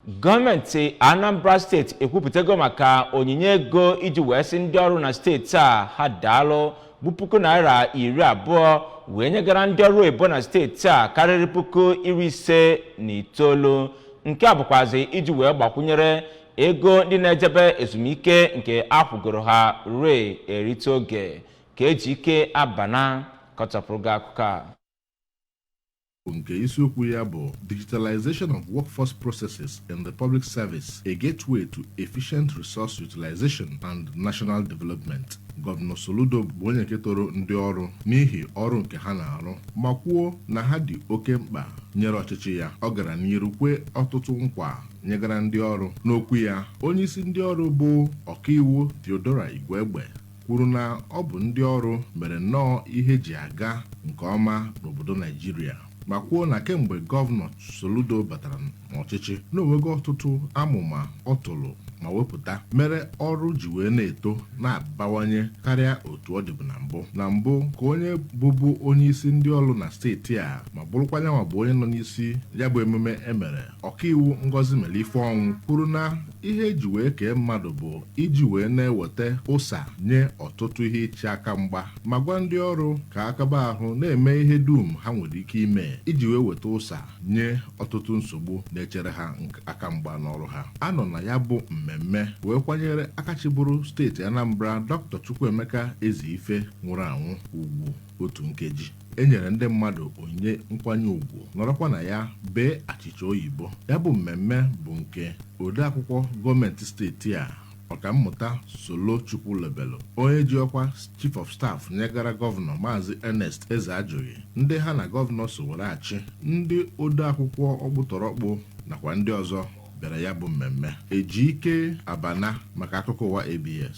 Gọọmenti Anambra Steeti ekwupụtago maka onyinye ego iji wee sị ndị ọrụ na steeti a ha daalụ, bụ ₦20,000, wee nyegara ndị ọrụ oyibo na steeti a karịrị 59,000. Nke a bụkwazi iji wee gbakwunyere ego ndị na-ejebe ezumike nke akwụgoro ha ree erite oge. Ka eji ike abana kọchapụrụ gị akụkọ a. Nke isiokwu ya bụ "Digitalization of Workforce Processes in the Public Service: A Gateway to Efficient Resource Utilization and National Development", Gọvanọ Soludo bụ onye nke toro ndị ọrụ n'ihi ọrụ nke ha na-arụ, ma kwuo na ha dị oke mkpa nyere ọchịchị ya. Ọ gara n'iru kwee ọtụtụ nkwa nyegara ndị ọrụ. N'okwu ya, onyeisi ndị ọrụ bụ Ọkaiwu Theodora Igwegbe kwuru na ọ bụ ndị ọrụ mere nnọọ ihe ji aga nke ọma n'obodo Naijiria, ma kwuo na kemgbe Gọvanọ Soludo batara n'ọchịchị, na onwego ọtụtụ amụma ọ tụrụ ma wepụta mere ọrụ ji wee na-eto na-abawanye karịa otu ọ dịbụ na mbụ. Na mbụ ka onye bụbu onye isi ndị ọrụ na steeti a, ma bụrụkwa nyanwa bụ onye nọ n'isi ya bụ emume emere, Ọkaiwu Ngozi Melifeọnwụ, kwuru na ihe eji wee kee mmadụ bụ iji wee na-eweta ụsa nye ọtụtụ ihe ịchị aka mgba, ma gwa ndị ọrụ ka akaba ahụ na-eme ihe dum ha nwere ike ime iji wee weta ụsa nye ọtụtụ nsogbu na-echere ha aka mgba n'ọrụ ha. Anọ na ya bụ mmemme wee kwanyere akachiburu steeti Anambra, Dr. Chukwuemeka Ezeife nwụrụ anwụ ugwu otu nkeji. E nyere ndị mmadụ onyinye nkwanye ùgwù, nọrọkwa na ya bee achịcha oyibo. Ya bụ mmemme bụ nke odeakwụkwọ gọọmenti steeti a, Ọkammụta Solo Chukwulebelu, onye ji ọkwa Chief of Staff nyegara gọvanọ, Maazị Ernest Ezeajughi, ndị ha na gọvanọ so were achị, ndị odeakwụkwọ ọkpụtọrọkpụ nakwa ndị ọzọ bịara ya bụ mmemme. Ejike Abana maka akụkọ ụwa ABS.